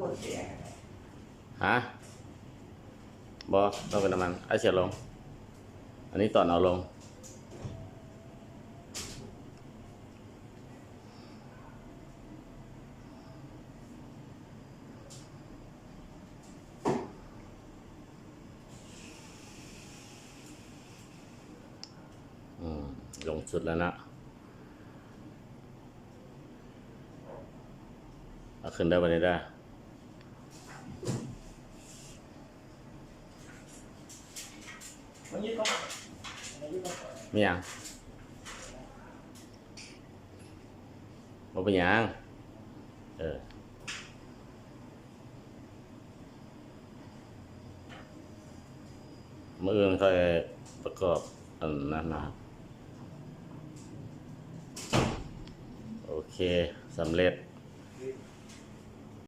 ຮະ? ບໍ່ ຕ້ອງເປັນນ້ຳມັນ. ອ້າຍເສຍລົງ. ອັນນີ້ຕອນເອົາລົງ. ອືມ ລົງສຸດແລ້ວເນາະ. ເອົາຂຶ້ນເດີ ບັດນີ້ເດີ. ມີຫຍັງ? ບໍ່ເປັນຫຍັງ. ເອີ ມື້ອື່ນຄ່ອຍປະກອບອັນນັ້ນນະ. ໂອເຄ ສຳເລັດ.